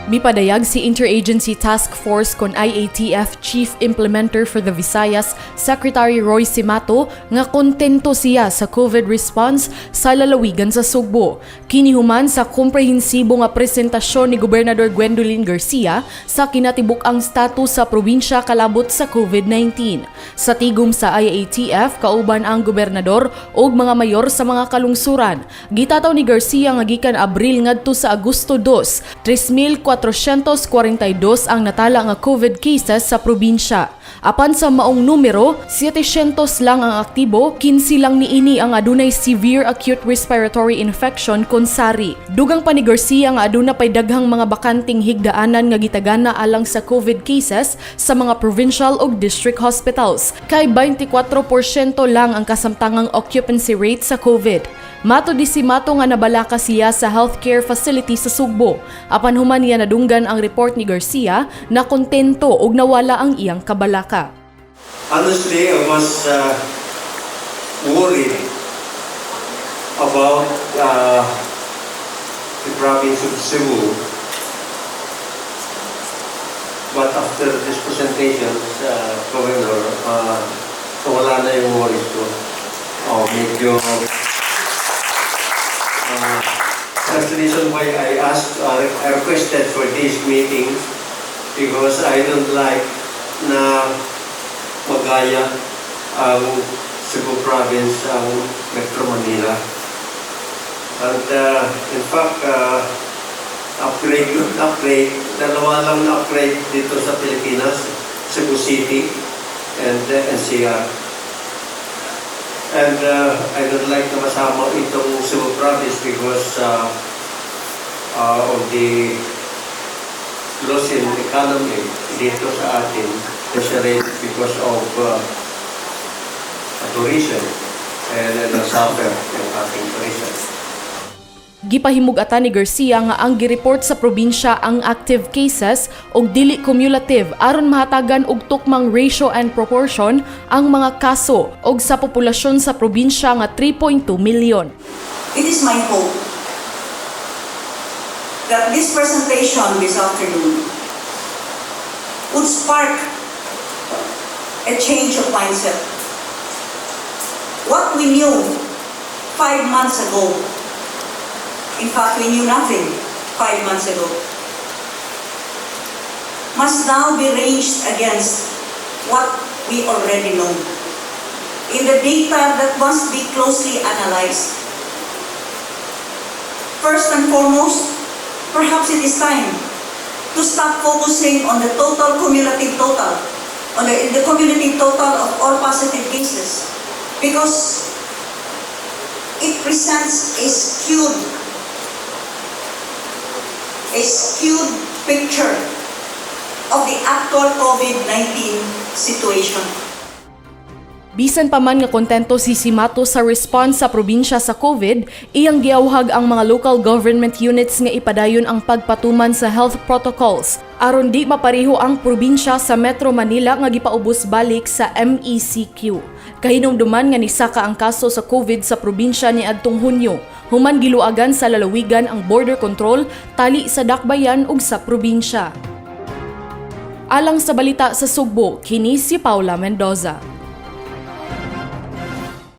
Mipadayag si Interagency Task Force kon IATF Chief Implementer for the Visayas, Secretary Roy Cimatu, nga kontento siya sa COVID response sa lalawigan sa Sugbo. Kini human sa komprehensibo nga presentasyon ni Gobernador Gwendolyn Garcia sa kinatibuk-ang status sa probinsya kalabot sa COVID-19. Sa tigom sa IATF, kauban ang gobernador ug mga mayor sa mga kalungsuran. Gitataw ni Garcia nga gikan Abril ngadto sa Agosto 2, 3,442 ang natala nga COVID cases sa probinsya. Apan sa maong numero, 700 lang ang aktibo, 15 lang niini ang adunay severe acute respiratory infection kon SARI. Dugang pa ni Garcia nga aduna pay daghang mga bakanting higdaanan nga gitagana alang sa COVID cases sa mga provincial ug district hospitals. Kay 24% lang ang kasamtangang occupancy rate sa COVID. Matud ni Cimatu nga nabalaka siya sa healthcare facility sa Sugbo. Apan human niya nadunggan ang report ni Garcia na kontento ug nawala ang iyang kabalaka. Honestly, I was worried about the province of Cebu. But after this presentation, Governor, wala na yung worries ko. Oh, medyo that's the reason why I asked, I requested for this meeting because I don't like na magaya ang Cebu Province, ang Metro Manila. And in fact, upgrade, upgrade, dalawa lang na upgrade dito sa Pilipinas, Cebu City and NCR. And I don't like na masama itong Cebu Province because of the loss in economy dito sa atin, especially because of tourism and na-suffer yung ating tourism. Gipahimug-atan ni Garcia nga ang gireport sa probinsya ang active cases ug dili cumulative aron mahatagan og tukmang ratio and proportion ang mga kaso og sa populasyon sa probinsya nga 3.2 million. It is my hope that this presentation this afternoon would spark a change of mindset. What we knew 5 months ago, in fact, we knew nothing 5 months ago, must now be ranged against what we already know in the data that must be closely analyzed. First and foremost, perhaps it is time to stop focusing on the total cumulative total, on the cumulative total of all positive cases, because it presents a skewed picture of the actual COVID-19 situation. Bisan pa man nga kontento si Cimatu sa response sa probinsya sa COVID, iyang giawhag ang mga local government units nga ipadayon ang pagpatuman sa health protocols aron di mapareho ang probinsya sa Metro Manila nga gipaubos balik sa MECQ. Kahinumduman nga nisaka ang kaso sa COVID sa probinsya ni adtong Hunyo, human giluagan sa lalawigan ang border control tali sa dakbayan ug sa probinsya. Alang sa Balita sa Sugbo, kini si Paula Mendoza.